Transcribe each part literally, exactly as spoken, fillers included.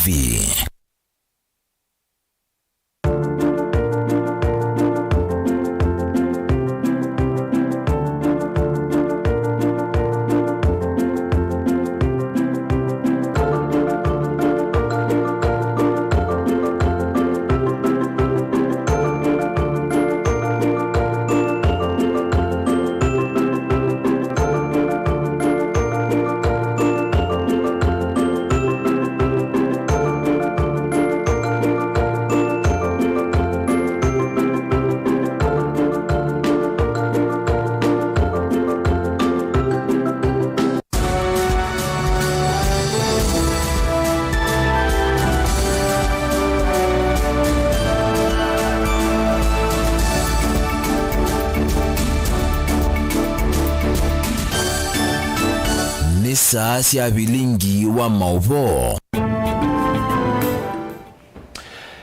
V. Nĩ saa sya vilingi wa maũvoo.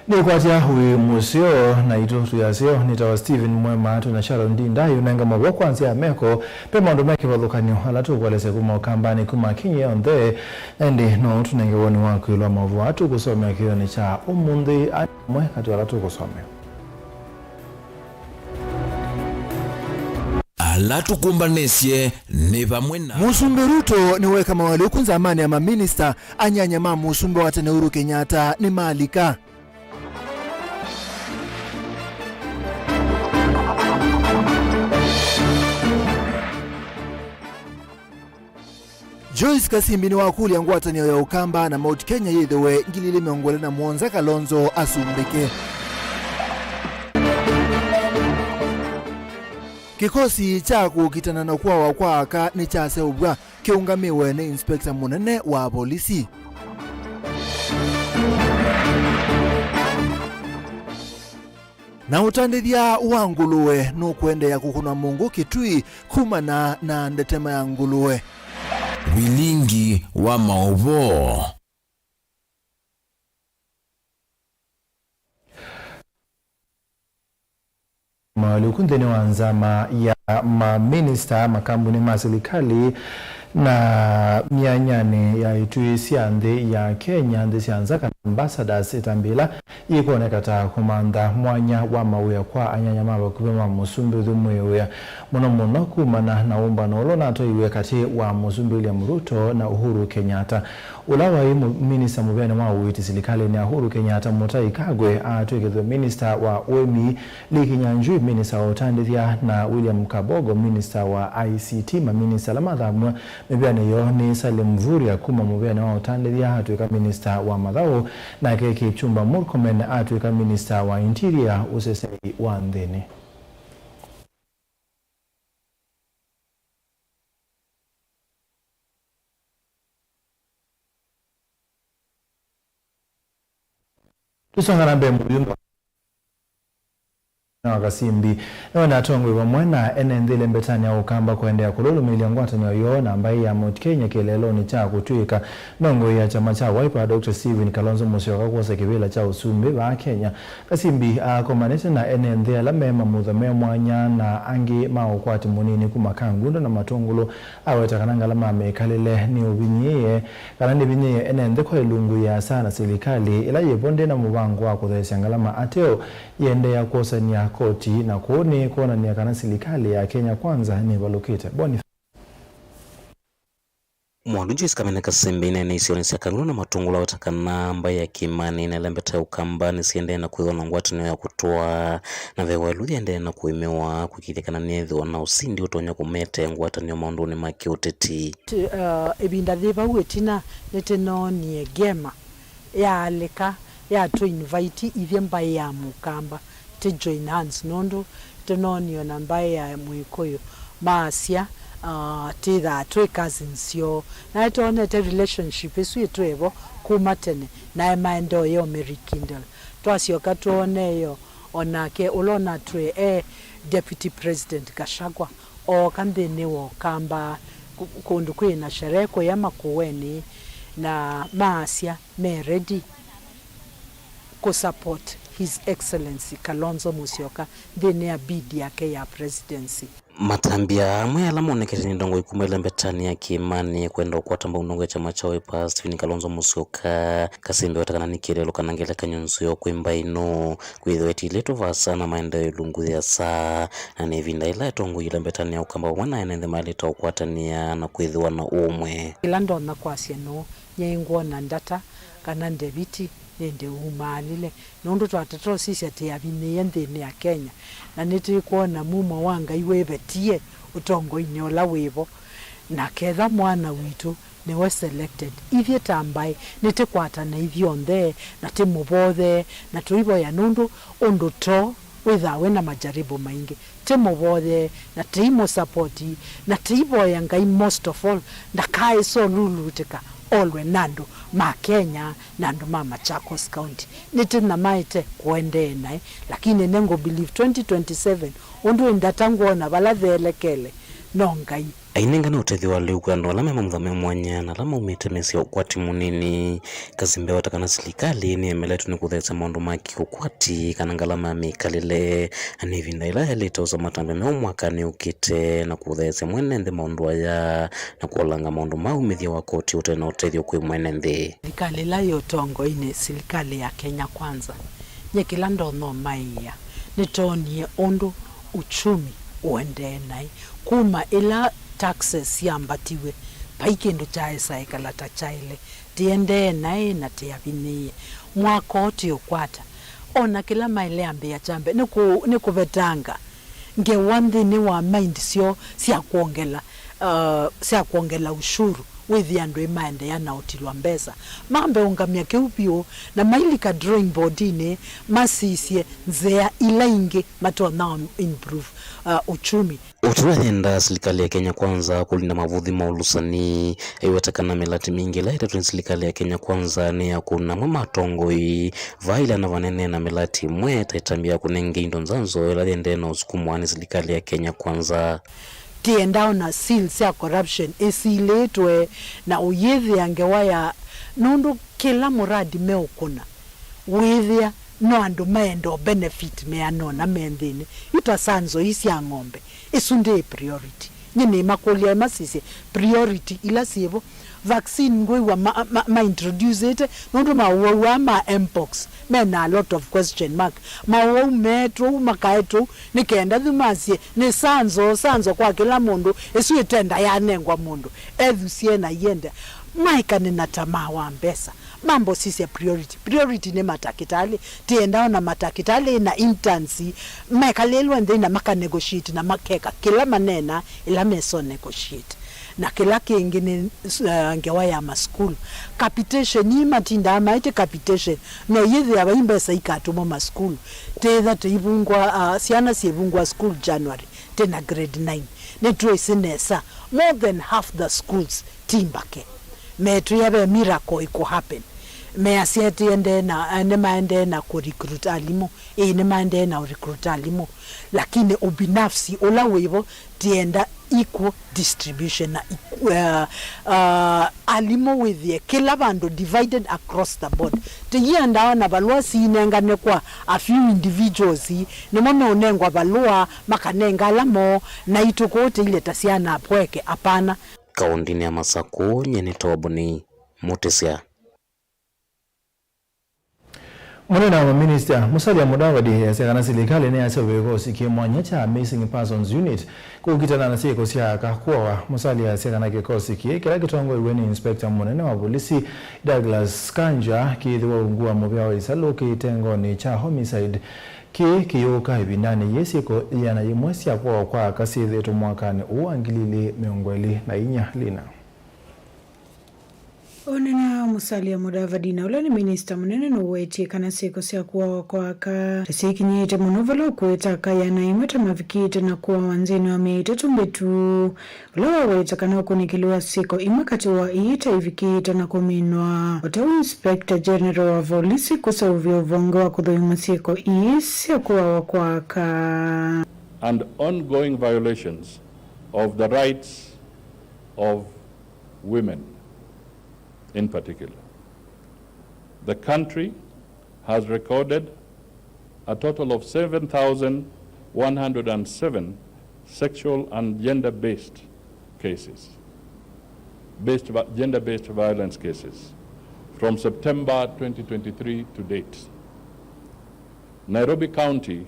Nĩkwatya wĩ mũseo, naitũ twĩ aseo. Nĩtawa Stephen Mwema, twĩ na Sharon Ndinda yũnenga maũvoo kwa nzĩa ya meko. Ve maũndũ me kĩvathũkany'o ala tũkũelesya kuma Ũkambanĩ, kuma Kenya yonthe, na ĩndĩ no tũnenge woni waku ĩũlũ wa maũvoo aa tũkũsomea kĩw'ũnĩ kya ũmũnthĩ, amwe katĩ wa ala tũkũsomea. Ala tũkũmbanĩsye nĩ vamwe na Mũsumbĩ Ruto nĩweeka maũalyũku nzamanĩ ya maminista anyanya ma mũsumbĩ wa tene Uhuru Kenyatta nĩmalika. Joyce Kasimbi nĩwakũlya ngwatanĩo ya Ũkamba na Mount Kenya yĩthĩwe ngili ilĩ mĩongo ĩlĩ na mũonza Kalonzo asumbĩke. Kĩkosi kya kũkitana na kũawa kwa aka nĩkyaseũvw'a kĩũngamĩwe nĩ inspector mũnene wa volisi. Na ũtandĩthya wa ngũlũe nũkũendeea kũkũnwa mũngũ Kitui kumana na ndetema ya ngũlũe. Vilingi wa maũvoo. Maũalyũku nthĩnĩ wa nzama ya maminista, makambuni ma silikalĩ na myanyanĩ ya ituĩ sya nthĩ ya Kenya, nthĩ sya nza kana ambassadors, ĩtambya ĩla yĩkwoneka ta kũmantha mwanya wa mawĩa kwa anyanya ma vakuvĩ ma mũsumbĩ ũthũmũĩwe, mũno mũno kumana na ũmbano ũla ũnatwaiwe katĩ wa Mũsumbĩ William Ruto na Uhuru Kenyatta. Ũla waĩ mũ-, minista mũvĩanĩ wa ũiiti silikalĩnĩ ya Uhuru Kenyatta, Mutahi Kagwe, atw'ĩkĩthw'e minista wa ũĩmi, Lee Kinyanjui, minista wa ũtandĩthya, na William Kabogo, minista wa I C T. Maminista ala mathamw'a mĩvĩanĩ yoo nĩ Salim Mvurya kuma mũvĩanĩ wa ũtandĩthya atw'ĩka minista wa mathaũ, nake Kipchumba Murkomen atw'ĩka minista wa interior, ũseseei wa nthĩnĩ. Tũsonga na mbee, mũyumba wa Kasimbi nĩwe na atongoi vamwe na ene nthĩ ĩlembetanĩ ya Ũkamba kũendeea kũlũlũmĩĩlya ngwatanĩo yoo na mbaĩ ya Mount Kenya kĩeleelonĩ kya kũtw'ĩka ndongoi ya kyama kya Wiper, Doctor Stephen Kalonzo Musyoka kwosa kĩvĩla kya ũsumbĩ vaa Kenya. Kasimbi akomanĩte na ene nthĩ ala me mamutho me mwanya na angĩ ma ũkwati mũnini kuma Kangundo na Matũngũlũ, aweta kana ngalama ya mĩkalĩle nĩũvinyĩĩe, kana nĩvinyĩĩe ene nthĩ kwa ĩlungu yĩasa na silikalĩ ĩla yĩvo ndĩna mũvango wa kũtheesya ngalama ateo yĩendeea kwosany'a koti, na kũu nĩ kwonany'a kana silikalĩ ya Kenya Kwanza nĩvalũkĩte. Boniface. Mwandu Joyce Kamene Kasembe inene isionĩ sya Kangundo na Matũngũlũ aweta kana mbaĩ ya Kĩmani na ĩla mbeta ya Ũkamba nĩsiendee na kwĩthwa na ngwatanĩo ya kũtwaa na ve wa ĩluthi aendee na kũĩmĩwa kwĩkĩĩthya kana nĩethĩwa na ũsindi ũtonya kũmete ngwatanĩo maũndũnĩ ma kĩũteti. Tĩ, uh, ĩvinda yĩ vau ĩtina nĩtĩnoonie ngema yaalĩka ya tũ invite ithyĩ mbaĩ ya Mũkamba tĩ join hands, nũndũ tĩnoonie na mbaĩ ya Mwĩkũyũ maasya, uh, twĩthaa twĩ cousins syoo. Na nĩtwonete relationship ĩsu ĩtwĩ vo kuma tene, naĩ maendeeo yo me rekindle. Twasyoka twone yo, o nake ũla ũnatwĩe e Deputy President Gachagua ooka nthĩnĩ wa Ũkamba, kũ-, kũndũ kwĩ na sherehe kũya Makueni, na maasya me ready kũ support His Excellency Kalonzo Musyoka nthĩnĩ ya bid yake ya presidency. Matambya amwe ala monekete nĩ ndongoi kuma ĩla mbetani ya kĩĩmanĩ kwenda ũkwata mbau ndongoi ya kyama kya Wiper, Stephen Kalonzo Musyoka, kasembea weta kana nĩkĩlelũ kana ngelekany'o nzeo kwĩ mbaĩ ĩno, kwĩthĩwa ĩtiĩlĩtwe vaasa na maendeeo ĩlungu yĩasa, na nĩ ĩvinda yĩla atongoi ĩla mbetani ya Ũkamba vamwe na ene nthĩ maĩlĩte ũkwatanĩa na kwĩthĩwa na ũũmwe. Ĩla ndonya kwasya nũũ, nyie ngwona ndata kana Ndeviti nĩndĩ umaalile, nũndũ twatata ũsisya tĩavinĩĩe nthĩnĩ ya Kenya, na nĩtĩkwona mumo wa Ngai wĩvetie ũtongoinĩ ũla wĩvo, na ketha mwana witũ nĩwe selected, ithyĩ ta mbaĩ nĩtĩkwatane ithyonthe na tĩmũvothee, na tũivoya nũndũ ũndũ too wĩthaa wĩ na majaribu maingĩ, tĩmũvoyee na tĩimũsapoti na tĩivoya Ngai most of all ndakaĩsolulutĩka olwe na andũ ma Kenya na andũ ma Machakos County. Nĩtĩnyamaĩte kũendee naĩ, lakini nĩngũ believe twenty twenty-seven ũndũ ĩndata ngwona vala theelekele no Ngai. Ainengane ũtethyo wa lĩu kwĩ andũ ala me mamutha me mwanya na ala maumĩte mĩsyĩ ya ũkwati mũnini. Kazimbe weta kana silikalĩ nĩyemeletwe nĩ kũtheesya maũndũ ma kĩ-ũkwati kana ngalama ya mĩkalĩle, na nĩ ĩvinda yĩla yaĩlĩte ũsa matambya meũ mwakanĩ ũkĩte na kũtheesya mwene nthĩ maũndũ aya na kũolanga maũndũ ma umĩthya wa koti ũte na ũtethyo kwĩ mwene nthĩ. Silikalĩ ĩla yĩ ũtongoinĩ, silikalĩ ya Kenya Kwanza, nyie kĩla ndonya ũmaĩĩa, nĩtoonie ũndũ uchumi ũendee naĩ. Kuma ĩla taxes syambatiwe, vai kĩndũ kyaĩsa ĩkala ta kyaĩle. Tĩendee naĩ na tĩavinĩĩe. Mwako tĩũkwata. O na kĩla maĩle ambĩĩa kyambe nĩ kũ-, nĩ kũvetanga ngewa nthĩnĩ wa mind syoo sya kwongela, uh, sya kwongela ushuru, wĩthĩa andũ ĩmaendeea na ũtilwa mbesa. Mambe ũngamya kĩu vyũ, na mailika drawing boardinĩ, masisye nzĩa ila ingĩ matonya improve, uh, uchumi. Ũtwi wa yenda silikalĩ ya Kenya Kwanza kũlinda mavũthi ma ũlũsani, aiweta kana mĩlatĩ mingĩ ĩla ĩtetwe nĩ silikalĩ ya Kenya Kwanza nĩ ya kũna amwe ma atongoi, vaila na vanene na mĩlatĩ ĩmwe ta ĩtambya ya kũnenge indo nzanzo ĩla yendee na ũsukumwa nĩ silikalĩ ya Kenya Kwanza. Tĩendaa ona seal sya corruption ĩsilĩtwe na ũyĩthĩa ngewa ya, nũndũ kĩla mũradi meũkũna wĩthĩa no andũ maenda o benefit meanona me nthĩnĩ. Yu ta sanzo ii sya ng'ombe, ĩsu ndĩĩ priority? Nyie nĩmakũlya ĩmasisye priority ila syĩvo. Vaccine ngwĩw'a ma, ma, ma introducĩte nũndũ maũwau aa ma mpox mena a lot of question mark. Maũwau meetwe ũu makaetwe ũu nĩ kenda yu masye nĩ sanzo, sanzo kwa kĩla mũndũ, ĩsu ĩtenda yanengwa mũndũ ethusie na iende. Maekane na tamaa wa mbesa. Mambo sisya priority. Priority nĩ matakĩtalĩ. Tĩenda ona matakĩtalĩ na interns mekalĩlwe nthĩ na maka negotiate na makeka kĩla manena ĩla meso negotiate. Na kĩla kĩngĩ nĩ, uh, ngewa ya masukulu. Capitation, ii matindaa maĩtĩ capitation, no yĩthĩa vai mbesa ikatũmwa masukulu. Tĩtha tĩivungwa, uh, syana syĩvungwa school January, tĩna grade nine. Nĩtwĩsĩ nesa, more than half the schools ti mbake. Metwĩa ve miracle ĩkũ happen. Measya tĩendee na, nĩmaendee na kũ recruit alimũ. Ĩĩ, nĩmaendee na ũ recruit alimũ. Lakini ubinafsi ũla wĩvo, tĩenda equal distribution na equ-, uh, uh, alimũ wĩthĩe kĩla vandũ divided across the board. Tĩyĩendaa na valũa siinengane kwa a few individuals, nĩmo meũnengwa valũa makanenga ala moo, naitũ kũu tĩilye ta syana apweke, apana. Kaũndĩnĩ ya Masakũ, nyie nĩ Toboni Mũtĩsya. Mũnene wa maminista Musalia Mudavadi easya kana silikalĩ nĩyasya ũvĩko ũsikie mwanya kya Missing Persons Unit kũkitana na syĩko sya aka kũawa. Musalia easya kana kĩkosi kĩĩ kĩla kĩtongoew'e nĩ inspector mũnene wa volisi Douglas Kanja kĩĩthĩwa ungu wa mũvĩa wa Isalu kĩtengonĩ kya homicide. Kĩĩ kĩyũka ĩvindanĩ yĩĩ syĩko ĩana yĩmwe sya kũawa kwa aka syĩthĩĩtwe mwakanĩ ũũ wa ngili ilĩ mĩongo ĩlĩ na inya. Lina. Ũnene wa Musalia Mudavadi, na ũla nĩ minista mũnene, nũwetie kana syĩko sya kũawa kwa aka ta syĩkinyĩte mũno, vala ũkweta aka ĩana ĩmwe ta mavikĩte na kũawa nthĩnĩ wa myei ĩtatũ mbĩtu, ũla waweta kana ũkunĩkĩli wa syĩko imwe katĩ wa ii ta ivikĩte na kũminwa. O ta ũu Inspector General wa volisi kũseũvya ũvonge wa kũthũima syĩko ii sya kũawa kwa aka. And ongoing violations of the rights of women in particular. The country has recorded a total of seven thousand one hundred and seven sexual and gender-based cases, based vi-, gender-based violence cases from September twenty twenty-three to date. Nairobi County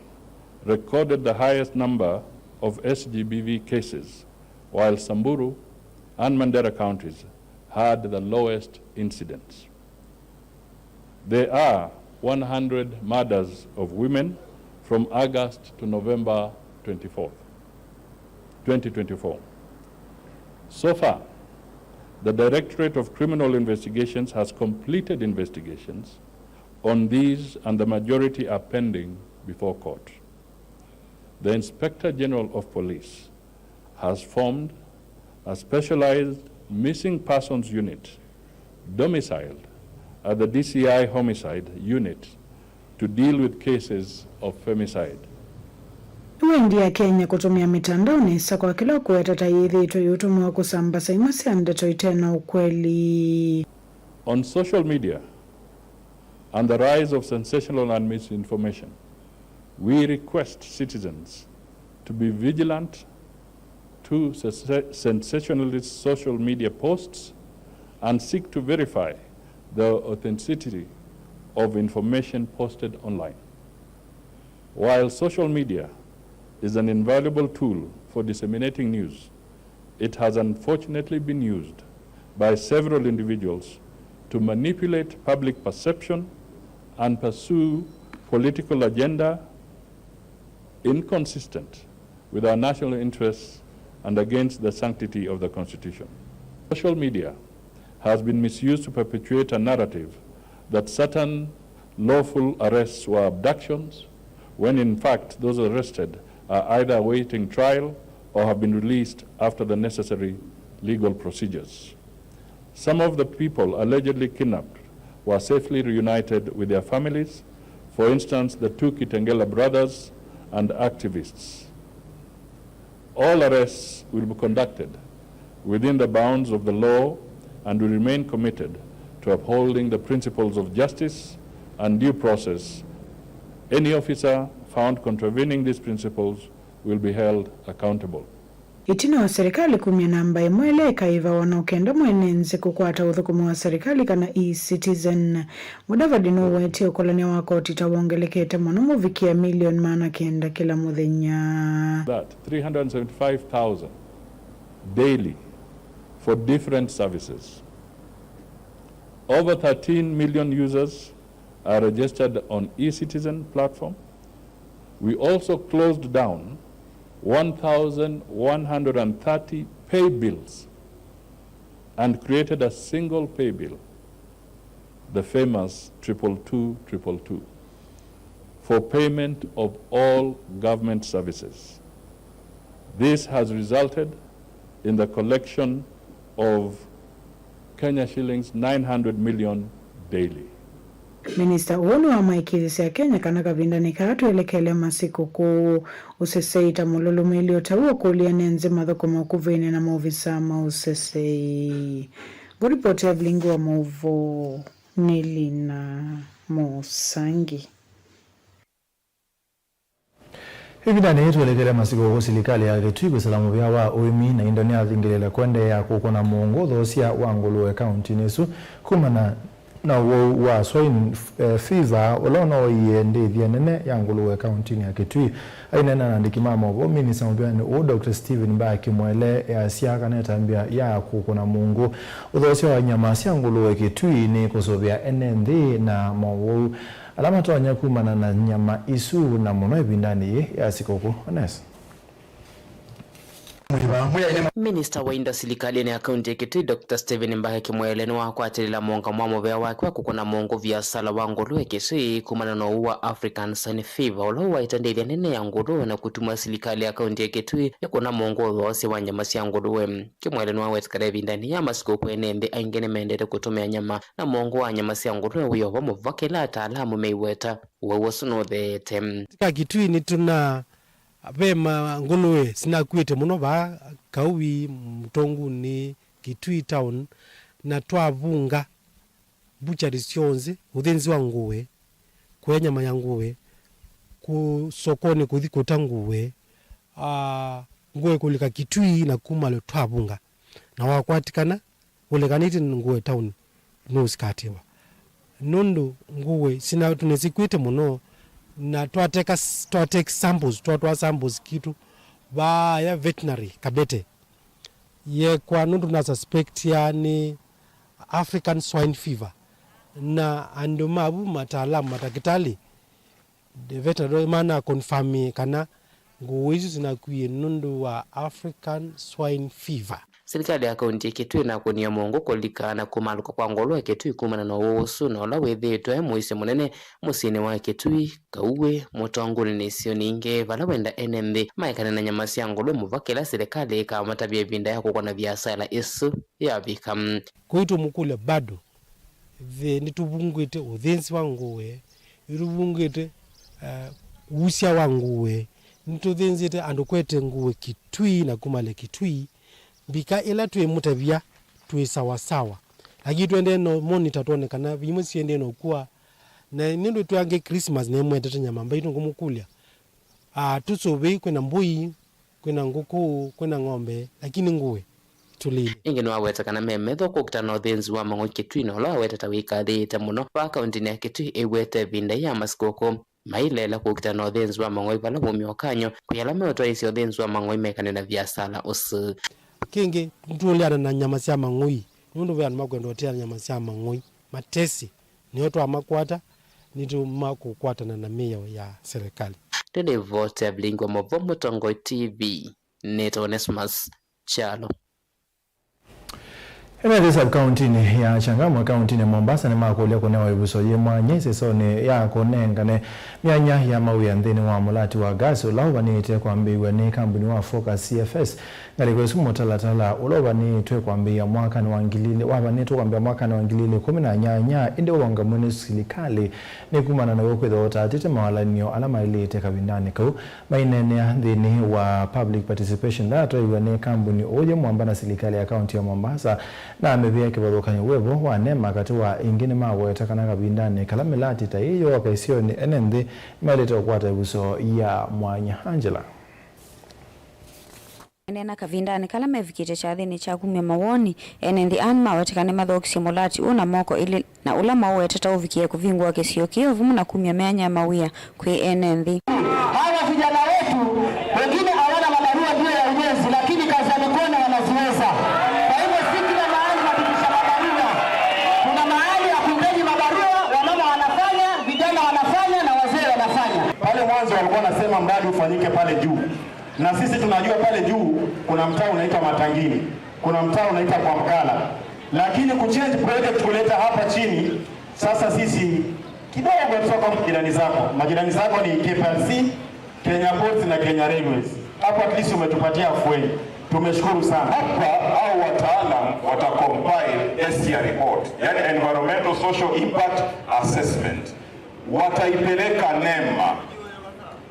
recorded the highest number of S G B V cases, while Samburu and Mandera counties had the lowest incidence. There are one hundred murders of women from August to November twenty-fourth, twenty twenty-four. So far, the Directorate of Criminal Investigations has completed investigations on these, and the majority are pending before court. The Inspector General of Police has formed a specialized missing persons unit domiciled at the D C I Homicide Unit to deal with cases of femicide. Nĩ wendi ya Kenya kũtũmĩa mĩtandao nesa kwa kĩla ũkũweta ta yĩthĩĩtwe ĩũtũmĩwa kũsambasa imwe sya ndeto ite na ũkweli. On social media and the rise of sensational and misinformation, we request citizens to be vigilant to sensa-, sensationalist social media posts and seek to verify the authenticity of information posted online. While social media is an invaluable tool for disseminating news, it has unfortunately been used by several individuals to manipulate public perception and pursue political agenda inconsistent with our national interests and against the sanctity of the Constitution. Social media has been misused to perpetuate a narrative that certain lawful arrests were abductions, when in fact those arrested are either awaiting trial or have been released after the necessary legal procedures. Some of the people allegedly kidnapped were safely reunited with their families, for instance, the two Kitengela brothers and activists. All arrests will be conducted within the bounds of the law, and we remain committed to upholding the principles of justice and due process. Any officer found contravening these principles will be held accountable. Ĩtina wa serikali kumya namba ĩmwe ĩla ĩkaĩvawa no kenda mwene nzĩ kũkwata ũthũkũmi wa serikali kana e-citizen, Mudavadi nũwetie ũkolany'a wa koti ta wongelekete mũno mũvikĩa milioni maana kenda kĩla mũthenya. That three hundred seventy-five thousand daily for different services. Over thirteen million users are registered on e-citizen platform. We also closed down one thousand one hundred and thirty pay bills and created a single pay bill, the famous triple two triple two, for payment of all government services. This has resulted in the collection of Kenya shillings nine hundred million daily. Minista ũũ nĩwamaĩkĩĩthya Akenya kana kavindanĩ kaa twelekele masikũkũ, ũsesei ta mũlũlũmĩĩli ũtau ũkũlya ene nzĩ mathũkũme ũkuvĩnĩ na maovisaa ma ũsesei. Ngũripoti ya vilingi wa maũvoo nĩ Lina Mũsangi. Ĩvindanĩ yĩĩ twelekele masikũkũ, silikalĩ ya Kitui kwĩsĩla mũvĩa wa ũĩmi na indo nĩyathingĩlĩle kũendeea kũkũna mũũngũ ũthoosya wa ngũlũwe kauntinĩ ĩsu kumana na ũwau wa swine, eh, fever ũla ũnooie ndĩthya nene ya ngũlũwe kauntinĩ ya Kitui. Aineena na andĩki ma maũvoo, minista mũvĩanĩ ũũ, Doctor Stephen Mbaa Kimwele, easya kana ĩtambya ya kũkũna mũũngũ ũthoosya wa nyama sya ngũlũwe Kitui nĩ kũsũvĩa ene nthĩ na maũwau ala matonya kumana na nyama isu, na mũno ĩvindanĩ yĩĩ ya sikũkũ. Ones. Minista wa indo silikalĩnĩ ya kaunti ya Kitui, Doctor Stephen Mbaa Kimwele, nĩwakwatĩlĩla mũũngamo wa mũvea wake wa kũkũna mũũngũ viasala wa ngũlũwe Kitui kumana na ũwau wa African Swine Fever, ũla ũwaĩte ndĩthya nene ya ngũlũwe na kũtuma silikalĩ ya kaunti ya Kitui ĩkũna mũũngũ ũthoosya wa nyama sya ngũlũwe. Kimwele nĩwawetete kana ĩvindanĩ ya masikũkũ ene nthĩ aingĩ nĩmendete kũtũmĩa nyama, na mũũngũ wa nyama sya ngũlũwe wĩ o vamwe va kĩla ataalamu meiweta ũwau ũsu nũtheete. Katika Kitui nĩtũna ve ma ngũlũwe sinakuĩte mũno vaa Kaui, Mũtongunĩ, Kitui town, na twavunga butcheries syonthe, ũthĩnzi wa ngũwe, kũya nyama ya ngũwe, kũ sokonĩ kũthi kũta ngũwe, aa, Ngũe kũlika Kitui na kuma lyo twavunga, na wakwatĩkana ũlekanĩtye ngũe taoni, nũsikatĩwa. Nũndũ ngũe sina tũnĩsikwĩte mũno, na twateka, twatake samples, twatwaa samples kitũ vaaya veterinary Kabete, yekwa nũndũ na suspectia nĩ African swine fever, na andũ mavu mataalamu, matakĩtalĩ, the veterinary mana confirm kana ngũũ isu sinakwie nũndũ wa African swine fever. Silikalĩ ya kaunti ya Kitui nakũnie mũongo kũlika na kũmalũka kwa ngũlũ ya Kitui kumana na ũwau ũsu, na ũla wĩthĩĩtwe mũisyo mũnene mũsyĩnĩ wa Kitui, Kauĩ, Mũtonguni na isionĩ ingĩ, vala wenda ene nthĩ maekane na nyama sya ngũlũ mũvaka ĩla silikalĩ ĩkamatavya ĩvinda ya kũkwa na viasala ĩsu yavika. Kwoou tũmũkũlya bado, the, nĩtũvungĩte ũthĩnzi wa ngũe, nĩtũvungĩte, eh, usya wa ngũe, nĩtũthĩnzĩte andũ kwete ngũe Kitui na kumale Kitui, mbika ĩla twĩmũtavya twĩ sawa sawa. Lakini tũendee no monitor twone kana imwe siendee no kua, na nĩndũ twĩ angĩ Christmas nĩmwetete nyama mbaitũ ngũmũkũlya, ah, tũsũvĩi kwĩna mbũi, kwĩna ngũkũ, kwĩna ng'ombe, lakini ngũe tũlĩile. Ĩngĩ nĩwaweta kana me metho kũkita na ũthĩnzi wa mang'oi Kitui, na ũla waweta ta wĩkathĩĩte mũno va kauntinĩ ya Kitui ĩwete ĩvinda ya masikũkũ. Maileela kũkita na ũthĩnzi wa mang'oi vala waumya ũkany'o kwĩ ala meũtwaĩĩsya ũthĩnzi wa mang'oi mekane na viasala ũsu. Kĩngĩ, nĩtũũleana na nyama sya mang'oi, nũndũ ve andũ makwenda ũteana nyama sya mang'oi, matesĩ. Nĩo twamakwata, nĩtũmakũkwatana na mĩao ya serikali. Nĩ livoti ya vilingi wa mavo Mũtongoi T V, nĩtawa Onesmus Kyalo. Ene nthĩ sub-kauntinĩ ya Changamwe, kauntinĩ ya Mombasa, nĩmakũlya kũnewa ĩvuso yĩ mwanya ĩsesonĩ ya kũnengane myanya ya mawĩa nthĩnĩ wa mũlati wa gas ũla ũvanĩte kwambĩĩw'a nĩ kambuni wa Focus C F S. Ngalĩko ĩsu mũtalatala ũla ũvanĩtwe kwambĩĩa mwakanĩ wa ngili ilĩ, wavanĩtwe kwambĩĩa mwakanĩ wa ngili ilĩ kũmi na nyanya, ĩndĩ ũvangamw'e nĩ silikalĩ nĩ kumana naw'o kwĩthĩwa ũtatĩte mawalany'o ala maĩlĩte kavindanĩ kau. Maineenea nthĩnĩ wa public participation ĩla yatwaiwe nĩ kambuni ũyũ mwamba na silikalĩ ya kaunti ya Mombasa, na amĩvĩa kĩvathũkany'o wĩvo wa NEMA katĩ wa ĩngĩ nĩmaweta kana kavindanĩ kala mĩlati ta ĩĩ yooka isionĩ, ene nthĩ nĩmaĩlĩte kũkwata ĩvuso ya mwanya. Angela. Maneena kavindanĩ kala mevikĩte kyathĩnĩ kya kumya mawoni, ene nthĩ aa nĩmaweteka nĩmathokisye mũlati ũũ na moko elĩ na ũla maũweta ta ũvikĩe kũvingũa kĩsio kĩĩ, o vamwe na kumya myanya ya mawĩa kwĩ ene nthĩ. Hawa vijana wetu wengine hawana mabarua juu ya ujenzi, lakini kazi ya mikono wanaziweza. Kwa hivyo si kila mahali mapitisha mabarua. Kuna mahali hakuhitaji mabarua, wamama wanafanya, vijana wanafanya na wazee wanafanya. Pale mwanzo walikuwa wanasema mradi ufanyike pale juu. Na sisi tunajua pale juu kuna mtaa unaitwa Matangini, kuna mtaa unaitwa Kwamkala. Lakini kuchange project kuleta hapa chini, sasa sisi kidogo tutakuwa majirani zako. Majirani zako ni K P L C, Kenya Ports na Kenya Railways. Hapo at least umetupatia afueni. Tumeshukuru sana. Hapa au wataalam watacompile S C R report, yani environmental social impact assessment. Wataipeleka NEMA.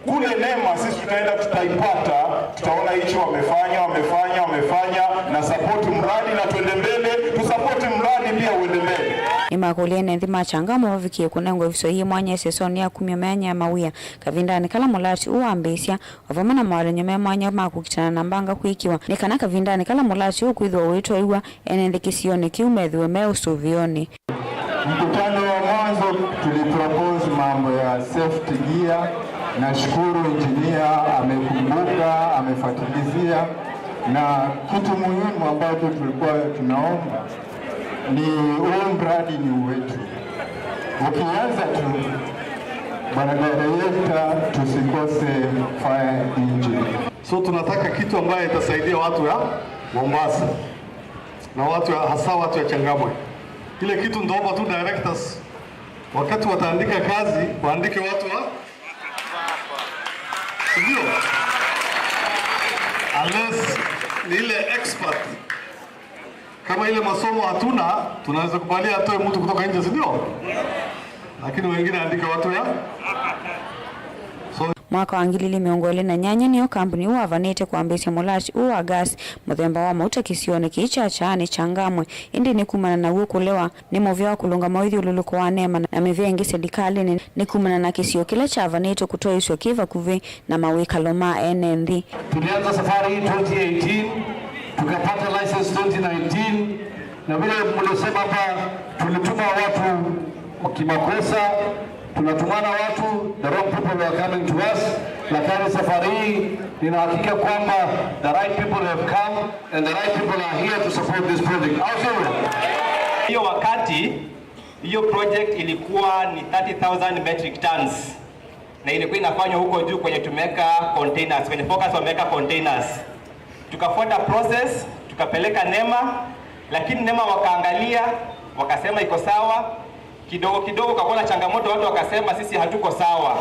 Kule NEMA sisi tutaenda, tutaipata, tutaona hicho wamefanya, wamefanya, wamefanya, na support mradi na twende mbele, tusupport mradi pia uende mbele. Nĩmakũlya ene nthĩ ma Changamwe mavikie kũnengwa ĩvuso yĩ mwanya ĩsesonĩ ya kumya myanya ya mawĩa kavindanĩ kala mũlati ũũ wambĩĩsya, o vamwe na mawalany'o me mwanya ma kũkitana na mbanga kwĩkĩwa, nĩ kana kavindanĩ kala mũlati ũũ kwĩthĩwa ũitwaĩw'a, ene nthĩ kĩsionĩ kĩu methĩwe me ũsũvĩonĩ. Mkutano wa mwanzo tulipropose mambo ya safety gear. Nashukuru engineer amekumbuka, amefuatilizia, na kitu muhimu ambacho tulikuwa tunaomba ni huu mradi ni wetu. Ukianza tu, Bwana Director, tusikose fire engine. So tunataka kitu ambayo itasaidia watu ya Mombasa na watu ya, hasa watu ya Changamwe. Ile kitu nitaomba tu directors, wakati wataandika kazi, waandike watu wa, ndio, unless ni ile expert. Kama ile masomo hatuna, tunaweza kubalia atoe mtu kutoka nje, si ndio? Lakini wengine andike watu ya. So Mwaka wa ngili ili mĩongo ĩlĩ na nyanya nĩyo kambuni ũũ wavanĩte kwambĩĩsya mũlati ũũ wa gas mũthemba wa mauta kĩsionĩ kĩĩ kya Kyaanĩ Changamwe, ĩndĩ nĩ kumana na w'o kũlewa nĩ mũvea wa kũlũnga mawĩthyũlũlũko wa neema na mĩvĩa ĩngĩ silikalĩnĩ, nĩ kumana na kĩsio kĩla kyavanĩtwe kũtwaĩĩsw'a kĩ vakuvĩ na mawĩkalo ma ene nthĩ. Tulianza safari hii twenty eighteen, tukapata license twenty nineteen, na vile mlisema hapa, tulituma watu kimakosa, tunatumana watu, the wrong people were coming to us, lakini safari hii nina hakika kwamba the right people have come and the right people are here to support this project. Au sivyo? Hiyo wakati, hiyo project ilikuwa ni thirty thousand metric tons. Na ilikuwa inafanywa huko juu kwenye tumeweka containers, kwenye forecast wameweka containers. Tukafuata process, tukapeleka nema, lakini nema wakaangalia, wakasema iko sawa. Kidogo kidogo kakuwa na changamoto, watu wakasema sisi hatuko sawa.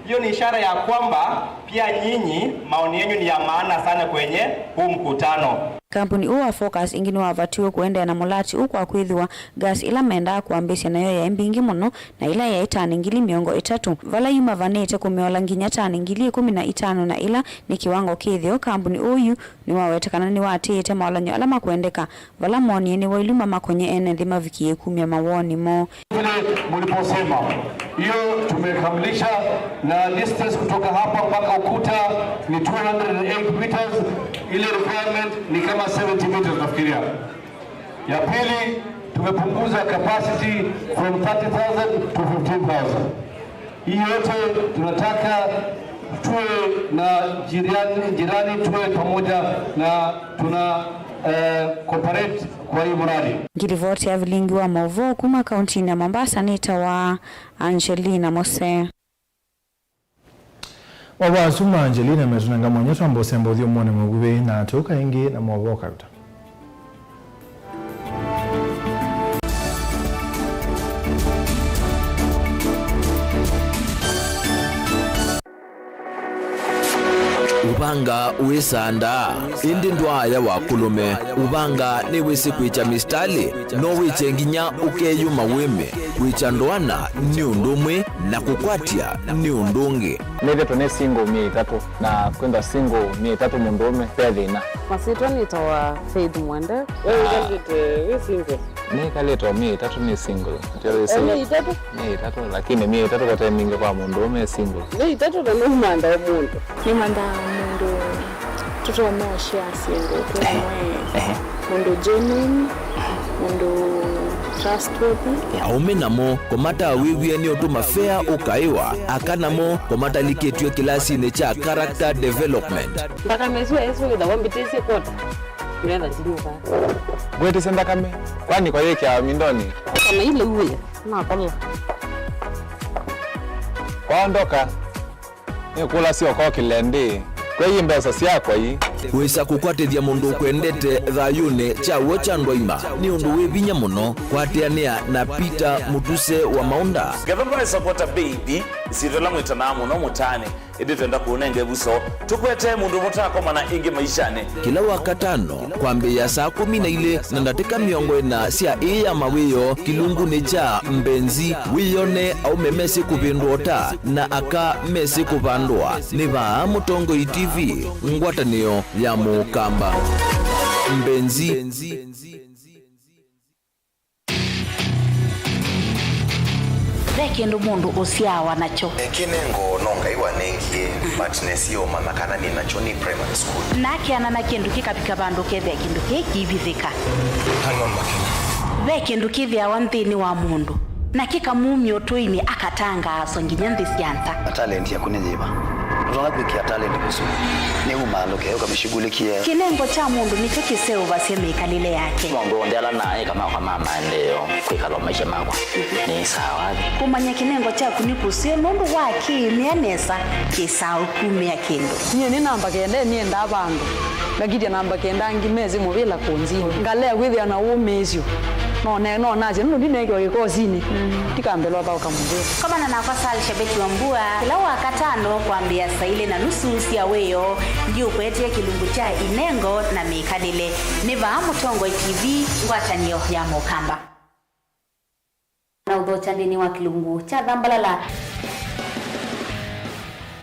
Hiyo ni ishara ya kwamba pia nyinyi maoni yenu ni ya maana sana kwenye huu mkutano. Kambuni ũũ wa Focus ĩngĩ nĩwavatiwe kũendeea na mũlati ũũ kwa kwĩthĩwa gas ĩla mendaa kwambĩĩsya nayo yaĩ mbingĩ mũno na ĩla yaĩ tani ngili mĩongo ĩtatũ, vala yu mavanĩte kũmĩola nginya tani ngili ĩkũmi na itano, na ĩla nĩ kĩwango kĩtheo. Kambuni ũũ yu nĩwaweta kana nĩwaatĩĩte maũlany'o ala makwendeka, vala moonie nĩ wailu mamakonye ene nthĩ mavikĩe kumya mawoni moo. Vile mliposema, hiyo tumekamilisha, na distance kutoka hapa mpaka ukuta ni two hundred and eight meters, ile requirement ni kama seventy meters nafikiria. Ya pili, tumepunguza capacity from thirty thousand to fifteen thousand. Hii yote tunataka tuwe na jirani, jirani tuwe pamoja na tuna, eh, cooperate kwa hii mradi. Ngilivoti ya vilingi wa mauvoo kuma kaunti ya Mombasa nĩtawa Angelina Mose. Mauvoo asu ma Angelina metũnenga mwanya twambe ũsemba ũthyũmũonĩ mũkuvĩ na tũũka ĩngĩ na mauvoo kauta. Ũvanga wĩsandaa, ĩndĩ ndwaaya wa kũlũme. Ũvanga nĩwĩsĩ kwĩkya mistalĩ, no wĩkye nginya ũkeyũma wĩme. Kwĩkya ndoana nĩ ũndũ ũmwe, na kũkwatya nĩ ũndũ ũngĩ. Nĩthĩtwe nĩ single myei ĩtatũ, na kwĩthwa single myei ĩtatũ mũndũũme ve thĩna. Masyĩtwa nĩtawa Faith Mwende. We wĩkalĩte wĩ single? Nĩkalĩte o myei ĩtatũ nĩ single. Ndio wĩ single. Myei ĩtatũ? Myei ĩtatũ, lakini myei ĩtatũ vate mingĩ kwa mũndũũme e single. Myei ĩtatũ na nũmandaa mũndũ. Nĩmandaa mũndũ tũtonya ũshare syĩndũ twĩ hamwe. Mũndũ genuine, mũndũ trustworthy. Aũme namo kũmatawĩw'e nĩ ũtũma fea ũkaĩwa, aka namo kũmatalikĩtw'e kĩlasinĩ kya character development. Nthakame ĩsu ĩsu ĩthawa mbĩtĩsye kota. Ndĩrenda ndinyuka. Ngwĩtĩsye nthakame, kwani kwa yĩkĩawa mindonĩ? Kana ile uwe, nakola. Kwaondoka, nĩkũlasya ũkokĩle ndĩ. Kwei mbesa syakwa ii. Wĩsa kũkwatĩthya mũndũ ũkwendete thayũnĩ kya w'o kya ndwaima nĩ ũndũ wĩ vinya mũno. Kwatĩanĩa na Peter Mũtuse wa Maũnda. Ngetha mbaesa kwata baby, isyĩtwa ĩla mwĩtanaa mũno mũtaanĩ. Ĩndĩ twenda kũũnenga ĩvuso, tũkwetee mũndũ mũtakomana ĩngĩ maishanĩ. Kĩla Wakatano, kwambĩĩa saa kũmi na ilĩ na ndatĩka mĩongo ĩna sya ĩĩ ya mawĩoo, kĩlungunĩ kya Mbenzi, wĩyone aũme mesĩ kũvĩndũa ũta na aka mesĩ kũvandũa. Nĩ vaa Mũtongoi T V, ngwatanĩo ya Mũkamba. Mbenzi. Ve kĩndũ mũndũ ũsyaawa nakyo. Kĩnengo no Ngai wanengie, but nesie ũmanya kana nĩ nakyo nĩ primary school. Na akeana na kĩndũ kĩkavika vandũ kethĩa kĩndũ kĩĩ kĩivithĩka. Hang on, Makena. Ve kĩndũ kĩthĩawa nthĩnĩ wa mũndũ, na kĩkamumya ũtũinĩ akatangaaswa nginya nthĩ sya nza. Na talent yaku nĩ yĩva? Ndũtonya kwĩkĩa talent mũsyĩ. Nĩ umanduke, ũkamĩshughulikie. Kĩnengo kya mũndũ nĩkyo kĩseũvasya mĩkalĩle yake. Maũndũ onthe ala naĩ kana kwa ma maendeeo, kwĩkala maisha makwa nĩ sawa. Kũmanya kĩnengo kyaku nĩ kũseo nũndũ wa kĩĩmĩa nesa kĩsaa ũkumĩa kĩndũ. Nyie nĩ namba kenda, nĩendaa vandũ. Ngakitya namba kenda angĩ mesĩ mũvĩla kũnzinĩ. Ngalea kwĩthĩa na ũmĩĩsyo. No ne-, no nasye nũndũ ndineekiwa kĩkosinĩ. Ndikambĩlwa thaũka mũvĩla. Komana nakwa Sal Shabeti wa Mbua kĩla Wakatano kwambĩĩa saa ilĩ na nusu sya wĩoo. Ndiũkwetee kĩlungu kya inengo na mĩkalĩle. Nĩ vaa Mũtongoi T V, ngwatanĩo ya Mũkamba. Na ũthokya nthĩnĩ wa kĩlungu kya Thambalala.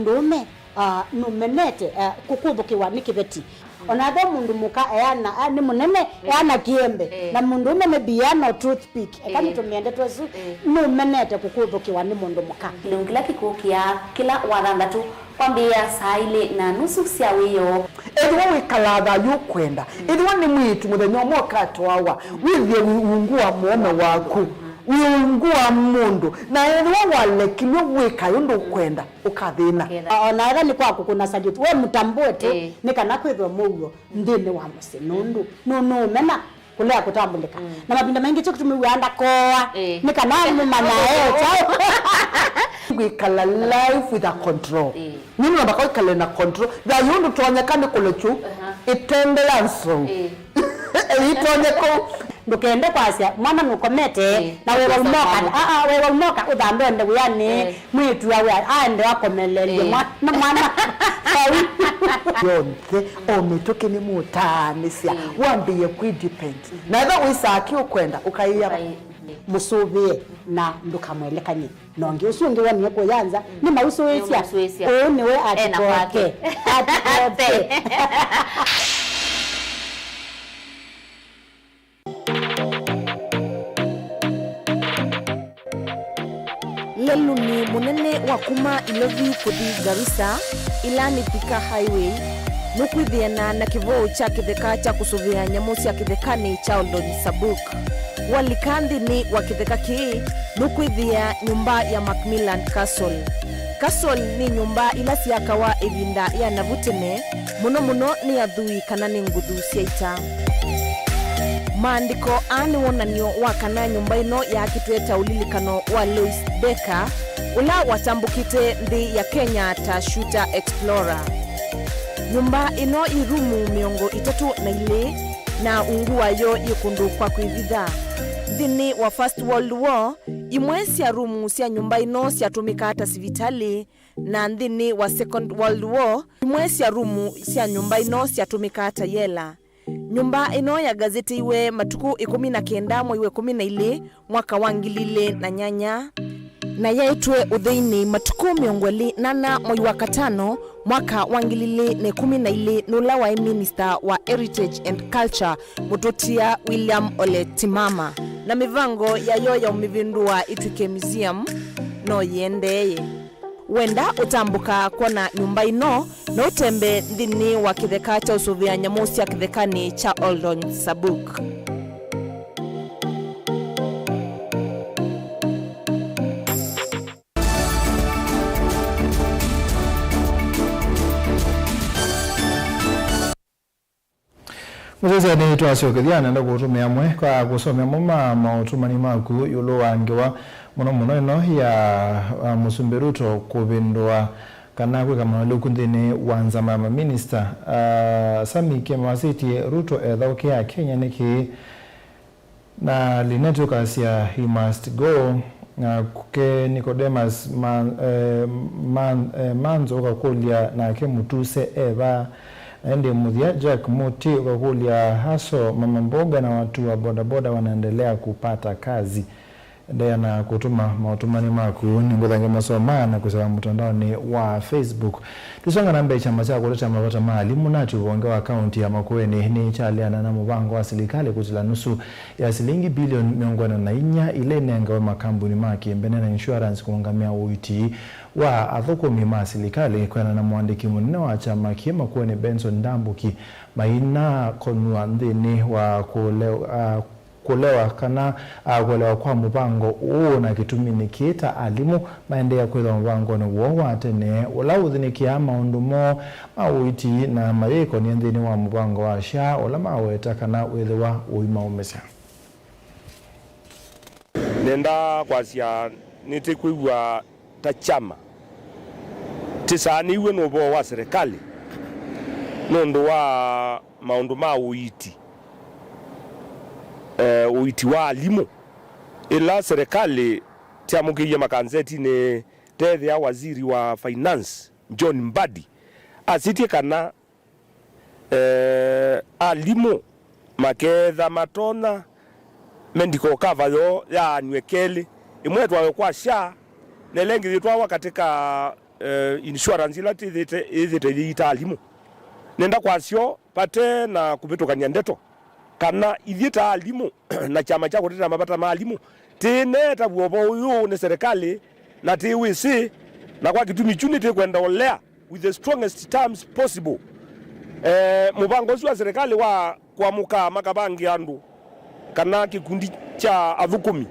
Mũndũũme, ah, nũmenete, ah, kũkũthũkĩwa nĩ kĩveti. Ona ethĩwa mũndũ mũka eana, ah, nĩ mũnene, eana kĩembe. Eh. Na mũndũũme maybe eana o toothpick. Eka nĩtũmĩende twesu, nũmenete kũkũthũkĩwa nĩ mũndũ mũka. Kĩlungu kĩla kĩkũkĩa kĩla wathanthatũ kwambĩĩa saa ilĩ na nusu sya wĩoo. Ethĩwa wĩkalaa thayũ ũkwenda, ethĩwa nĩ mwĩĩtu mũthenya ũmwe ũkatwawa, wĩthĩe wĩ ungu wa mũũme waku, wĩ ungu wa mũndũ, na ethĩwa walekilw'e wĩka ũndũ ũkwenda, ũkathĩna. Ũkathĩna. O na ethĩwa nĩ kwa kũkũna salute, we mũtambũe tu, nĩ kana kwĩthwe mũuo nthĩnĩ wa mũsyĩ, nũndũ nũ-, nũũmena kũlea kũtambũlĩka. Na mavinda maingĩ kyo kĩtumi wĩaa ndakoa, nĩ kana mũmanya e kyaũ. Wĩkala life with a control. Nĩ mũndũ ndaka wĩkale na control. Thayũ ndũtonyeka nĩ kũlekyu ĩtende ya nzou. Ĩtonye kũu. Ndũkende kwasya mwana nũkomete na wewa umoka. Aa, wewa umoka ũthandonde wĩanĩ. Mwĩĩtu awe aende akomeleelye mwa-, na mwana vau. Yonthe, o mĩtũkĩ nĩmũtaanĩsya, wambĩĩe kwĩ depend. Na ethĩwa wĩsaa kĩ ũkwenda, ũkaĩa mũsũvĩe na ndũkamwelekany'e na ũngĩ. Ũsu ũngĩ wonie kũya nza, nĩmausũĩsya. Nĩmausũĩsya. Ũũ nĩwe atikoke. Atikoke. Leluni mũnene wa kuma Ilovi kũthi Garissa, ĩla nĩ Thika Highway, nũkwĩthĩana na kĩvoo kya kĩtheka kya kũsũvĩa nyamũ sya kĩthekanĩ kya Oldony Sabuk. Walika nthĩnĩ wa kĩtheka kĩĩ, nũkwĩthĩa nyũmba ya Macmillan Castle. Castle nĩ nyũmba ila syakawa ĩvinda ya navu tene, mũno mũno nĩ athwii kana nĩ nguthu sya ita. Maandĩko aa nĩ wonany'o wa kana nyũmba ĩno yaakĩtwe ta ũlilikano wa Lewis Becker, ũla watambũkĩte nthĩ ya Kenya ta shooter explorer. Nyũmba ĩno yĩ rumu mĩongo ĩtatũ na ilĩ, na ungu wayo yĩ kũndũ kwa kwĩvitha. Nthĩnĩ wa First World War, imwe sya rumu sya nyũmba ĩno syatũmĩkaa ta sivitalĩ, na nthĩnĩ wa Second World War, imwe sya rumu sya nyũmba ĩno syatũmĩkaa ta yela. Nyũmba ĩno yagazetiwe matukũ ĩkũmi na kenda mwei wa ĩkũmi na ilĩ mwaka wa ngili ilĩ na nyanya, na yaĩtwe ũtheinĩ matukũ mĩongo ĩlĩ na ana mwei wa katano mwaka wa ngili ilĩ na ĩkũmi na ilĩ nĩ ũla waĩ minista wa Heritage and Culture, Mũtũtia William Ole Timama, na mĩvango yayo ya ũmĩvĩndũa ĩtw'ĩke museum no yĩendeeye. Wenda ũtambũka kwona nyũmba ĩno, no ũtembee nthĩnĩ wa kĩtheka kya ũsũvĩa nyamũ sya kĩthekanĩ kya Oldony Sabuk. Mũsyaĩĩsya, nĩtwasyokethya nenda kũũtũmĩa amwe kwa kũsomea amwe ma maũtũmani maku ĩũlũ wa ngewa mũno mũno ĩno ya, ah, Mũsumbĩ Ruto kũvĩndũa kana kwĩka maũlũku nthĩnĩ wa nzama ya maminista. Ah, Sami Kĩma wasĩtye Ruto ethaũkĩa Kenya nĩkĩ? Na Linet ũkasya, "He must go." Na kuke Nicodemus Man-, eh, Man-, eh, Manzo ũkakũlya, "Nake Mutuse e va?" Na ĩndĩ mũthya Jack Muti ũkakũlya, "Haso, mama mboga na watu wa bodaboda wanaendelea kupata kazi?" Endeea na kũtũma maũtũmani maku, nĩngũthange masoma na kũsava mũtandaonĩ wa Facebook. Tũsonga na mbee, kyama kya kũtetea mavata ma alimũ, nati ũvonge wa kaunti ya Makueni nĩkyaleana na mũvango wa silikalĩ kũtila nusu ya silingi bilioni mĩongo ĩna na inya ila inengawe makambuni ma kĩmbene na insurance kũũngamĩa ũiiti wa athũkũmi ma silikalĩ. Kwĩana na mũandĩki mũnene wa kyama kĩĩ Makueni, Benson Ndambuki, mainakonw'a nthĩnĩ wa kũle-, a, kũlewa kana, a, kũelewa kwa mũvango ũũ, na kĩtumi nĩ kĩĩ ta alimũ maendeea kwĩthwa mũvangonĩ woo wa tene ũla ũthĩnĩkĩaa maũndũ moo ma ũiiti na mayĩkonie nthĩnĩ wa mũvango wa SHA ũla maweta kana wĩthĩwa ũimaũmĩsya. Nenda kwasya nĩtĩkwĩw'a ta kyama tĩsaanĩw'e nĩ ũvoo wa serikali nũndũ wa maũndũ ma ũiiti, eh, ũiiti wa alimũ. Ĩla serikali tyamũkĩie makanzetinĩ, tethĩa waziri wa finance John Mbadi asitye kana eh, alimũ maketha matonya medical cover yoo yaanw'e kelĩ, ĩmwe ĩtwawe kwa SHA, na ĩla ĩngĩ yĩtwawa katika eh, insurance ila tithĩte, ĩthĩte ĩyĩta alimũ. Nenda kwasyo vate na kũvĩtũkany'a ndeto kana ithyĩ ta alimũ na kyama kya kũtetea mavata ma alimũ, tĩneetavw'a ũvoo ũyũ nĩ serikali na tĩwĩsĩ, na kwa kĩtumi kyu nĩtĩkwenda ũlea with the strongest terms possible, eh, mũvango ũsu wa serikali wa kũamũka makavange andũ kana kĩkundi kya athũkũmi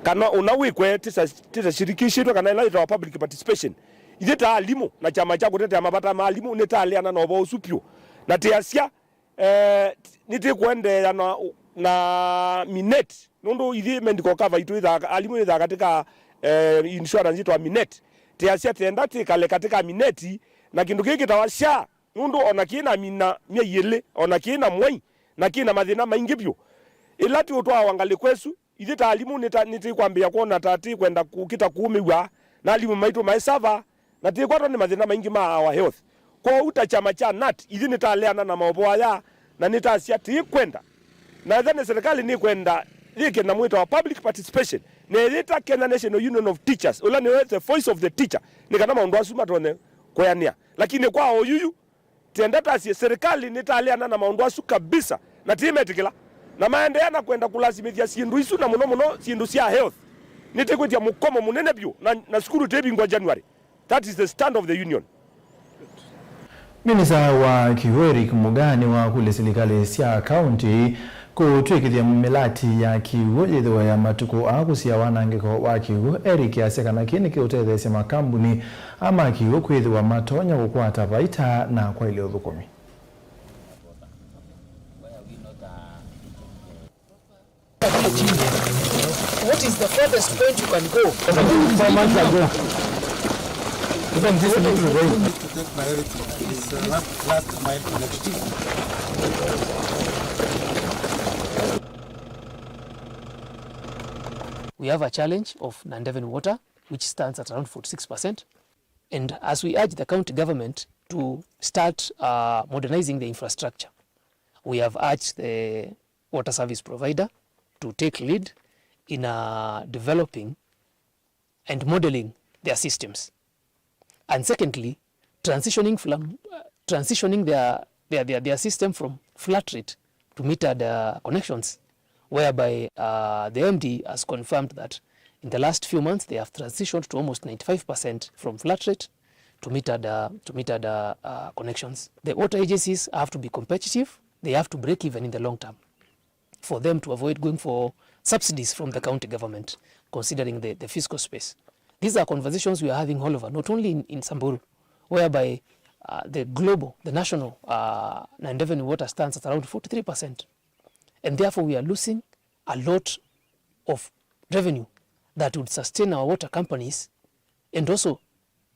kana ũna wĩkwe tĩsa-, tĩtashirikishĩtwe kana ĩla yĩtawa public participation. Ithyĩ ta alimũ na kyama kya kũtetea mavata ma alimũ nĩtaleana na ũvoo ũsu vyũ, na tĩasya, eh, nĩtĩkũendeea na, na Minet, nũndũ ithyĩ medical cover itũ ĩthaa, alimũ ĩthaa katika, eh, insurance yĩtawa Minet. Tĩasya tenda tĩkale katika Minet, na kĩndũ kĩĩ kĩtawa SHA, nũndũ ona kĩĩ namina myei ĩlĩ, ona kĩĩ na mwai, na kĩ na mathĩna maingĩ vyũ. Ĩla tĩũtwawa ngalĩko ĩsu, ithyĩ ta alimũ nĩta-, nĩtĩkwambĩĩa kwona ta tĩkwenda kũkĩta kũũmĩw'a na alimũ maitũ maĩ sava, na tĩkwatwa nĩ mathĩna maingĩ ma our health. Kwoou ta kyama kya nat, ithyĩ nĩtaleana na maũvoo aya, na nĩtasya tĩkwenda, na ethĩwa nĩ serikali nĩkwenda yĩke na mwĩto wa public participation, na ĩyĩta Kenya National Union of Teachers, ũla nĩwe the voice of the teacher, nĩ kana maũndũ asu matonye kũeanĩa. Lakini kwa oyuyu, tenda tasye, serikali nĩtaleana na maũndũ asu kabisa, na tĩmetĩkĩla. Na maendeea na kwenda kũlasimĩthya syĩndũ isu, na mũno mũno syĩndũ sya health. Nĩtĩkwĩtya mũkomo mũnene vyũ, na, na sukulu tĩvingwa January. That is the stand of the union. Minista wa kĩw'ũ Eric Mugaa nĩwakũlya silikalĩ sya kaunti kũtw'ĩkĩthya mĩlati ya kĩw'ũ yĩthĩwe ya matukũ aa kũsia wanangĩko wa kĩw'ũ. Eric asya kana kĩĩ nĩkĩũtetheesya makambuni aa ma kĩw'ũ kwĩthĩwa matonya kũkwata vaita na kwaĩlya ũthũkũmi. What is the furthest point you can go? Four months ago. Even this little road. To take priority is, uh, last, last mile connection. We have a challenge of non-revenue water, which stands at around forty-six percent. And as we urge the county government to start, uh, modernizing the infrastructure, we have urged the water service provider to take lead in, uh, developing and modeling their systems. And secondly, transitioning from, uh, transitioning their, their, their, their system from flat rate to metered, uh, connections, whereby, uh, the M D has confirmed that in the last few months they have transitioned to almost ninety-five percent from flat rate to metered, uh, to metered, uh, uh, connections. The water agencies have to be competitive. They have to break even in the long term for them to avoid going for subsidies from the county government, considering the, the fiscal space. These are conversations we are having all over, not only in, in Samburu, whereby, uh, the global, the national, uh, non-revenue water stands at around forty-three percent. And therefore we are losing a lot of revenue that would sustain our water companies and also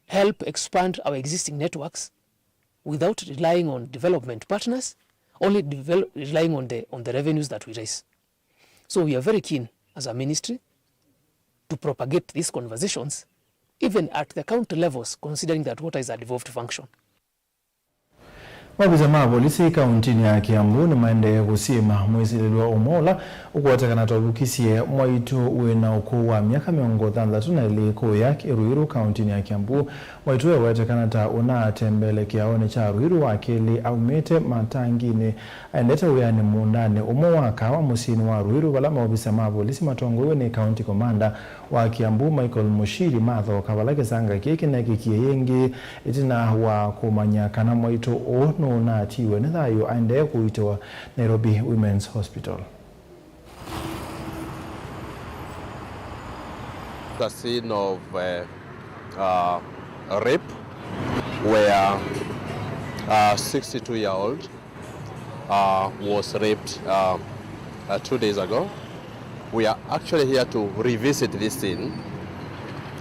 help expand our existing networks without relying on development partners, only devel-, relying on the, on the revenues that we raise. So we are very keen as a ministry to propagate these conversations, even at the county levels, considering that water is a devolved function. Maovisa ma volisi kauntinĩ ya Kiambu nĩmaendee kũsyĩma mwĩsilĩlwa ũmwe ũla ũkũetekana ta ũvukisye mwaitũ wĩ na ũkũũ wa myaka mĩongo thanthatũ na ĩlĩ kũya Ruiru kauntinĩ ya Kiambu. Mwaitũ ũyũ ũwetekana ta ũnatembelea kĩaonĩ kya Ruiru wa kelĩ aumĩte matanginĩ aendete wĩanĩ mũũndanĩ ũmwe wa kawa mũsyĩnĩ wa Ruiru, vala maovisa ma volisi matongoew'e nĩ County Commander wa Kiambu, Michael Mushiri, mathooka vala kĩsanga kĩĩ kĩneekĩkie yĩngĩ ĩtina wa kũmanya kana mwaitũ ũũ nũnatiiwe nĩ thayũ aendee kũitĩwa Nairobi Women's Hospital. The scene of, uh, uh, rape where a sixty-two-year-old uh, was raped, uh, uh, two days ago. We are actually here to revisit this scene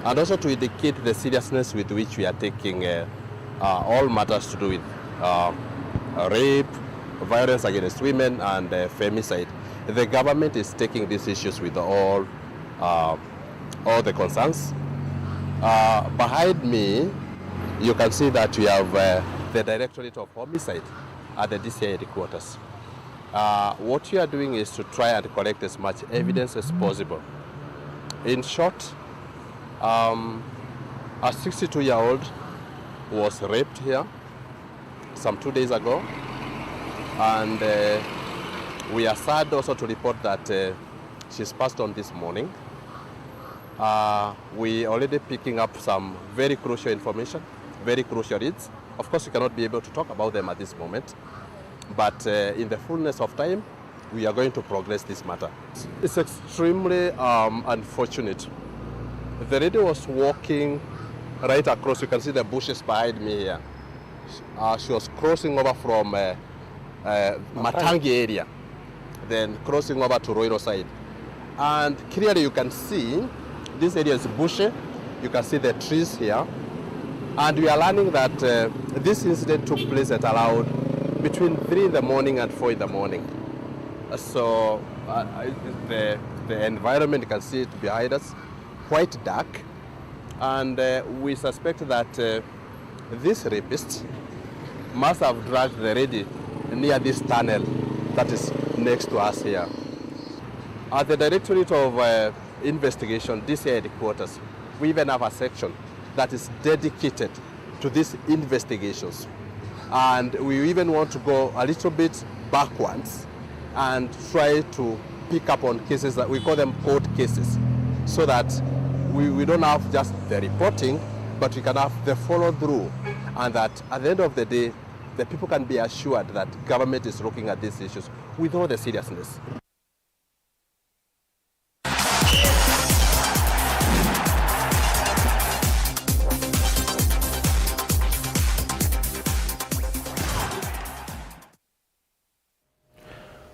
and also to indicate the seriousness with which we are taking, uh, uh, all matters to do with, uh, rape, violence against women, and, uh, femicide. The government is taking these issues with all, uh, all the concerns. Uh, behind me, you can see that we have, uh, the Directorate of Homicide at the D C I headquarters. Uh, what we are doing is to try and collect as much evidence as possible. In short, um, a sixty-two-year-old Was raped here some two days ago, and, uh, we are sad also to report that, uh, she's passed on this morning. Uh, we already picking up some very crucial information, very crucial leads. Of course, we cannot be able to talk about them at this moment, but, uh, in the fullness of time, we are going to progress this matter. It's extremely, um, unfortunate. The lady was walking right across. You can see the bushes behind me here. Uh, she was crossing over from, uh, uh, Matangi area, then crossing over to Roiro side. And clearly you can see this area is bushy. You can see the trees here. And we are learning that, uh, this incident took place at around between three in the morning and four in the morning. So, uh, the, the environment, you can see it behind us, quite dark. And, uh, we suspect that, uh, this rapist must have dragged the lady near this tunnel that is next to us here. At the Directorate of, uh, Investigation, D C I headquarters, we even have a section that is dedicated to these investigations. And we even want to go a little bit backwards and try to pick up on cases that we call them cold cases, so that we, we don't have just the reporting, but we can have the follow through, and that at the end of the day, the people can be assured that government is looking at these issues with all the seriousness.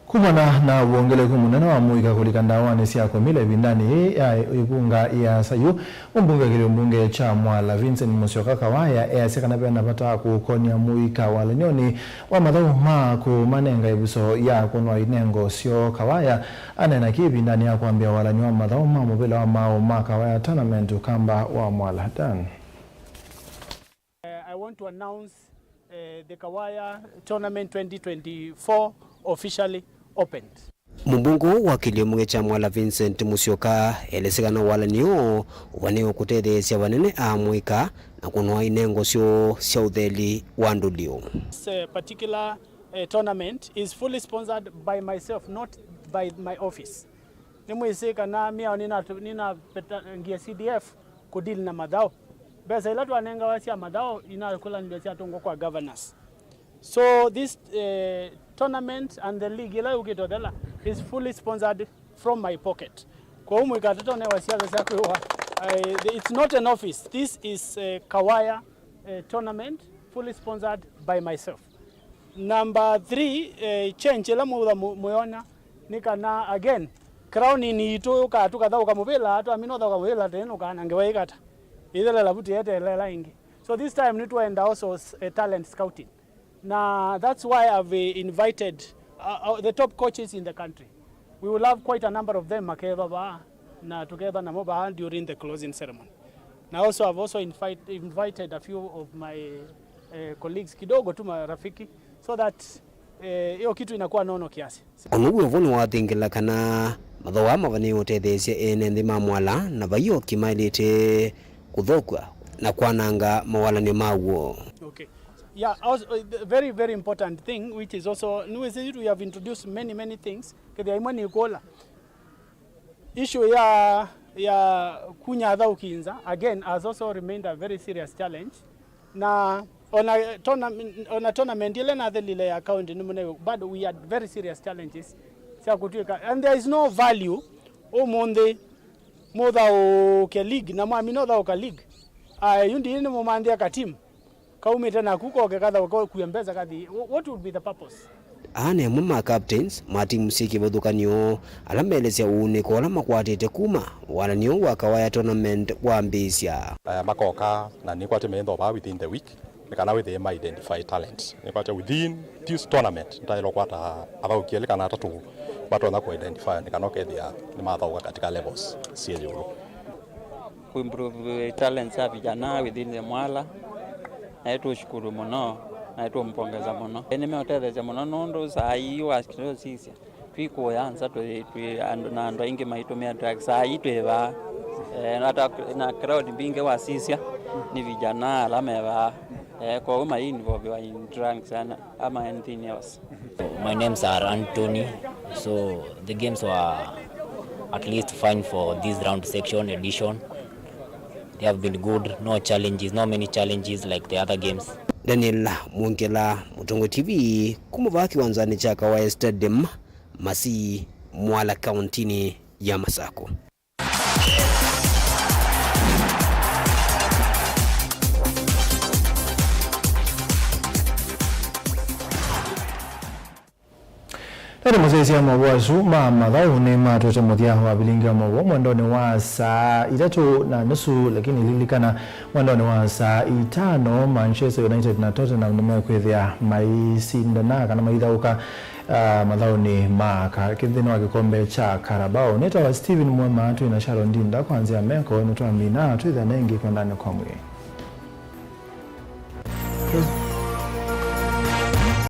Kumana na wongeleku mũnene wa mũika kũlika ndawanĩ sya kũmila ĩvindanĩ yĩĩ ya ĩvunga ĩasa yu, mũmbunge wa kĩlĩo mbunge kya Mwala Vincent Musyoka Kawaya easya kana vena vata wa kũkonya mũika walany'onĩ wa mathaũ ma kũmanenga ĩvuso ya kũnwa inengo syoo. Kawaya aneena kĩ ĩvindanĩ ya kwambĩa walany'o wa mathaũ ma mũvĩla wa maaũ ma Kawaya Tournament ũkamba wa Mwala. Dan. Uh, I want to announce, uh, the Kawaya Tournament twenty twenty-four officially opened. Mũmbunge wa kĩlĩo mbunge kya Mwala Vincent Musyoka elesya kana walany'o ũvanĩwe kũtetheesya vanene a mũika na kũnwa inengo syoo sya ũtheli wa ndũlyo. This, uh, particular, uh, tournament is fully sponsored by myself, not by my office. Nĩmwĩsĩ kana mĩao nĩnatu-, nĩnapetangie C D F kũdeal na mathaũ. Mbesa ila twanengawa sya mathaũ inakũlanilw'a syatũngwa kwa governors. So this, eh, tournament and the league ila yũkĩte Othela is fully sponsored from my pocket. Kwoou mũikatate ũnewa siasa sya kwĩwa, eh, it's not an office. This is, eh, Kawaya, eh, tournament fully sponsored by myself. Number three, eh, change ĩla mũtha mũ-, mũyona nĩ kana, again, crown-inĩ yitũ yũkaa tũkathaũka mũvĩla, twamina ũthaũka mũvĩla tene nũkanangewa ĩkata. Ĩthelela vu tĩetelela ĩngĩ. So this time nĩtũenda also, eh, talent scouting. Na that's why I've, eh, invited, uh, uh, the top coaches in the country. We will have quite a number of them makethwa vaa, na tũkethwa namo vaa during the closing ceremony. Na also, I've also invite, invited a few of my, eh, colleagues kidogo tu, marafiki, so that, eh, hiyo kitu inakuwa nono kiasi. Ona w'o vo nĩwathingĩla kana mathaũ aa mavanĩĩe ũtetheesya ene nthĩ ma Mwala na vai oki maĩlĩte kũthokw'a na kwananga mawalany'o maw'o. Okay. Yeah, also, uh, the very, very important thing, which is also, nĩwĩsĩ we have introduced many, many things, kethĩa imwe nĩ kũla. Issue ya, ya kunya athaũki nza, again, has also remained a very serious challenge. Na ona tournament, ona tournament ĩla nathelile ya county nĩ mũnene, bado we had very serious challenges sya kũtw'ĩka, and there is no value ũmũnthĩ mũthaũke league, na mwamina ũthaũka league, aa, yu ndii nĩmũmanthĩa ka team kaumĩte naku koke kathaũka kue mbesa kathi. Wh-, what would be the purpose? Aa nĩ amwe ma captains ma timu syĩ kĩvathũkany'o ala meelesya ũunĩko ũla makwatĩte kuma walany'o wa Kawaya tournament wambĩĩsya. Eh, makoka na nĩkwatĩ meĩthwa vaa within the week, nĩ kana wĩthĩe ma identify talent. Nĩkwatĩ within this tournament nĩtaĩlwa kwata athaũki elĩ kana atatũ matonya kũ identify nĩ kana ũkethĩa nĩmathaũka katika levels syĩ ĩũlũ. Kuimprove talents sya vijana within the Mwala, na nĩtũshukuru mũno, na nĩtũmpongeza mũno. Nĩmeũtetheesya mũno nũndũ saa ii wasisya twĩkũya nza twĩ, twĩ andũ, na andũ aingĩ maitũmĩa drugs. Saa ii twĩ vaa, eh, na ata, na crowd mbingĩ wasisya nĩ vijana ala me vaa. Eh, kwa hiyo ma involve in drunk sana ama anything else. My names are Anthony. So the games were at least fine for this round section edition. They have been good, no challenges, no many challenges like the other games. Daniel Mwongela, Mũtongoi T V, kuma vaa kĩwanzanĩ kya Kawaya Stadium, Masii, Mwala, kauntinĩ ya Masako. Nene mũsyaĩĩsya maũvoo asu ma mathaũ nĩmatwete mũthya wa vilingi ya maũvoo mwendonĩ wa saa itatũ na nusu, lakini lilikana, mwendonĩ wa saa itano, Manchester United na Tottenham nĩmekwĩthĩa maisindana kana maithaũka, ah, mathaũnĩ ma ka-, nthĩnĩ wa kĩkombe kya Carabao. Nĩtawa Steven Mwema, twĩ na Sharon Ndinda kwa nzĩa ya meko, nĩtwamina twĩthĩane ĩngĩ kwendanĩ kwa mwĩĩ.